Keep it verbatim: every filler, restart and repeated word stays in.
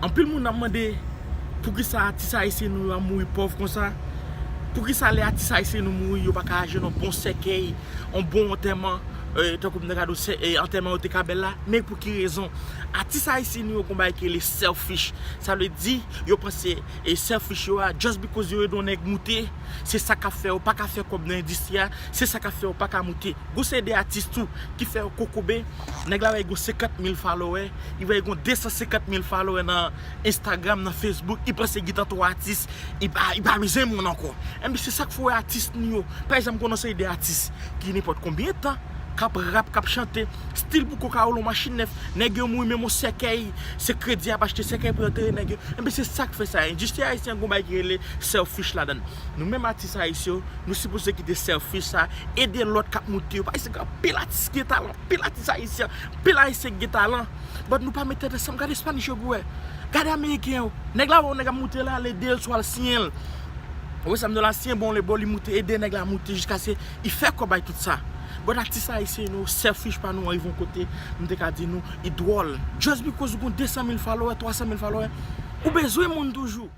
Anpil moun ap mande poukisa atis ayisyen nou yo ap mouri pòv konsa. Poukisa lè atis ayisyen nou mouri, yo pa ka jwenn yon bon sèkèy, yon bon antèman, eh, tankou m te ka di w, eh, antèman yo te ka bèl la? Men pou ki rezon? Atis ayisyen nou yo gon bagay ki rele selfish. Sa vle di, yo panse, eh, selfish yo a, just because yo ede yon nèg moute, se sa k ap fè yo pa ka fè kòb nan endistri a, se sa k ap fè yo pa ka moute. Gon seri de atis tou ki fè yo kokobe. Nèg la wè gon senkant mil follower, li wè gon de san senkant mil follower nan Instagram, nan Facebook, li panse gentan twò atis, li pa, li pa bezwen moun ankò. Enben, se sa k fè w wè atis nou yo. Pa egzanp, gon yon seri de atis ki nenpòt konbyen tan k ap rap, k ap chante, stil pou koka wolo machin nèf, nèg yo mouri menm yon sèkèy, se kredi y ap achte sèkèy pou yo antere nèg yo. Enben, se sa k fè sa. Endistri ayisyen an gon bagay ki rele selfish ladan l. Nou menm atis ayisyen yo, nou sipoze kite selfish sa, ede lòt k ap moute yo. Paske gen anpil atis ki gen talan, anpil atis ayisyen, anpil ayisyen ki gen talan. But nou pa met tèt ansanm. Gade Spanish yo gou wè. Gade Ameriken yo. Nèg la wè yon nèg ap moute la, l ede l, swa l siyen l. Ou wè sa m di w la, siyen bon, l e bon, li moute, ede nèg la moute jiskaske li fè kòb bay tout sa. But atis ayisyen nou, selfish pa nou an rive yon kote, m te ka di nou, li dwòl. Just because ou gon de san mil follower, twa san mil follower, ou bezwen moun toujou.